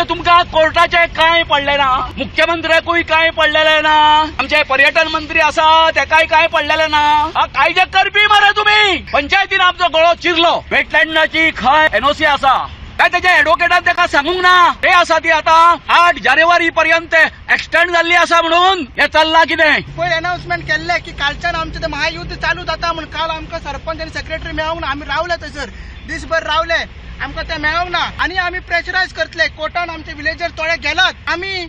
तुमकां कोर्टाचें कांय पडलें ना, मुख्यमंत्र्याकूय कांय पडलेलें ना, आमचे पर्यटन मंत्री आसा तेकाय कांय पडलेलें ना. कायदे करपी मरे तुमी. पंचायतीन आमचो गळो चिरलो. वेटलँडाची खंय एनओसी आसा काय तेच्या एडवोकेटान तेका सांगूंक ना? ते आसा ती आतां 8 जानेवारी पर्यंत एक्सटेंड जाल्ली आसा म्हणून हे चल्लां कितें? पयर अनाउन्समेंट केल्लें की कालच्यान आमचें तें महायुद्ध चालू जाता म्हूण. काल आमकां सरपंच आनी सेक्रेटरी मेळोंक ना. आमी रावले थंयसर, दीसभर रावले, आमकां ते मेळोंक ना. आनी आमी प्रेशरायज करतले. कोर्टान आमचे विलेजर थोडे गेलात. आमी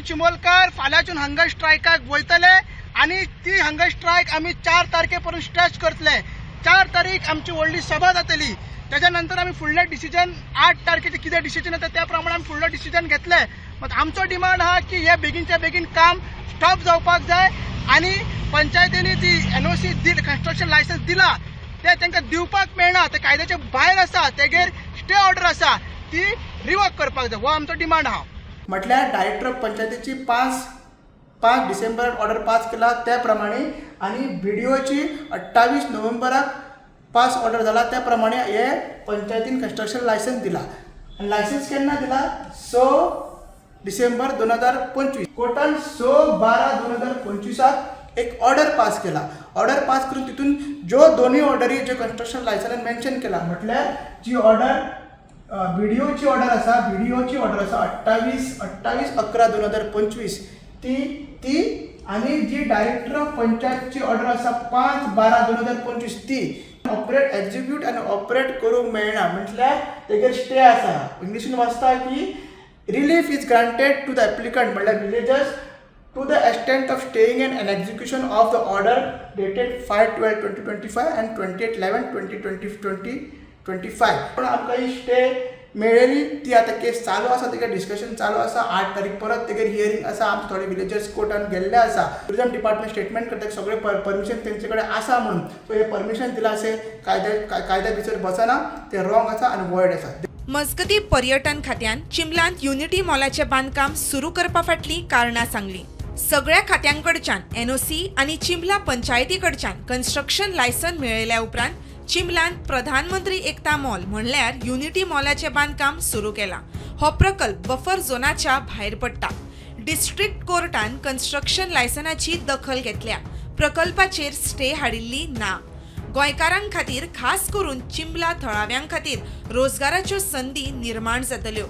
चिमोलकार फाल्यांच्यान हंगर स्ट्रायकाक वयतले आनी ती हंगर स्ट्रायक आमी 4 तारखे पर्यंत स्ट्रेच करतले. 4 तारीख आमची व्हडली सभा जातली. त्याच्या नंतर आमी फुडलें डिसिजन, 8 तारखेचें कितें डिसिजन येता त्या प्रमाणे आमी फुडलो डिसिजन घेतले. मात आमचो डिमांड आहा की हे बेगीनच्या बेगीन काम स्टॉप जावपाक जाय आनी पंचायतींनी ती एनओसी दिल, कन्स्ट्रक्शन लायसन्स दिला ते तांकां दिवपाक मेळना. ते कायद्याच्या भायर आसा. तेगेर स्टे ऑर्डर आसा, ती रिवॉक करपाक जाय. हो आमचो डिमांड आहा. म्हटल्यार डायरेक्टर ऑफ पंचायतीची 5 5 डिसेंबराक ऑर्डर पास केला त्या प्रमाणे आनी बीडीओची 28 नोव्हेंबराक पास ऑर्डर जाला त्या प्रमाणे हे पंचायतीन कन्स्ट्रक्शन लायसन्स दिला. आनी लायसन्स केन्ना दिला? 6 डिसेंबर 2025. कोर्टान 6/12/2025 एक ऑर्डर पास केला. ऑर्डर पास करून तितून ज्यो दोनूय ऑर्डरी ज्यो कन्स्ट्रक्शन लायसनान मेन्शन केला, म्हटल्यार जी ऑर्डर बीडीओची ऑर्डर आसा, बीडीओची ऑर्डर आसा 28/11/2025 ती ती आनी जी डायरेक्टर ऑफ पंचायतची ऑर्डर आसा 5/12/2025 ती ऑपरेट, एक्झिक्यूट आनी ऑपरेट करूंक मेळना. म्हटल्यार तेगेर स्टे आसा. इंग्लिशीन वाचता की relief is granted to the applicant, म्हटल्यार villagers, to the extent of staying and execution of the order dated 5/12/2025 and 28/11/2020 2025. पण आमकां ही स्टे मेळ्ळेली. ती आतां केस चालू आसा, तेगेर डिस्कशन चालू आसा. 8 तारीख परत तेगेर हियरींग आसा. आमचे थोडे विलेजर्स कोर्टान गेल्ले आसा. टुरिजम डिपार्टमेंट स्टेटमेंट करता की सगळे परमिशन तेंचे कडेन आसा म्हणून. सो हे परमिशन दिलां अशें कायद्या भितर बसना. ते रॉंग आसा आनी वॉयड आसा. मजगती, पर्यटन खात्यान चिंबलांत युनिटी मॉलाचें बांदकाम सुरू करपा फाटलीं कारणां सांगलीं. सगळ्या खात्यांकडच्यान एनओसी आनी चिंबला पंचायती कडच्यान कन्स्ट्रक्शन लायसन मेळयल्या उपरांत चिंबलांत प्रधानमंत्री एकता मॉल म्हणल्यार युनिटी मॉलाचें बांदकाम सुरू केलां. हो प्रकल्प बफर झोनाच्या भायर पडटा. डिस्ट्रिक्ट कोर्टान कन्स्ट्रक्शन लायसनाची दखल घेतल्या. प्रकल्पाचेर स्टे हाडिल्ली ना. गोंयकारां खातीर, खास करून चिंबला थळाव्यां खातीर रोजगाराच्यो संदी निर्माण जातल्यो.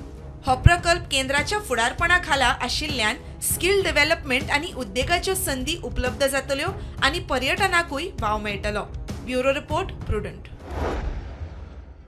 हो प्रकल्प केंद्राच्या फुडारपणा खाला आशिल्ल्यान स्किल डेव्हलपमेंट आनी उद्देगाच्यो संदी उपलब्ध जातल्यो आनी पर्यटनाकूय वाव मेळटलो. Bureau report, prudent.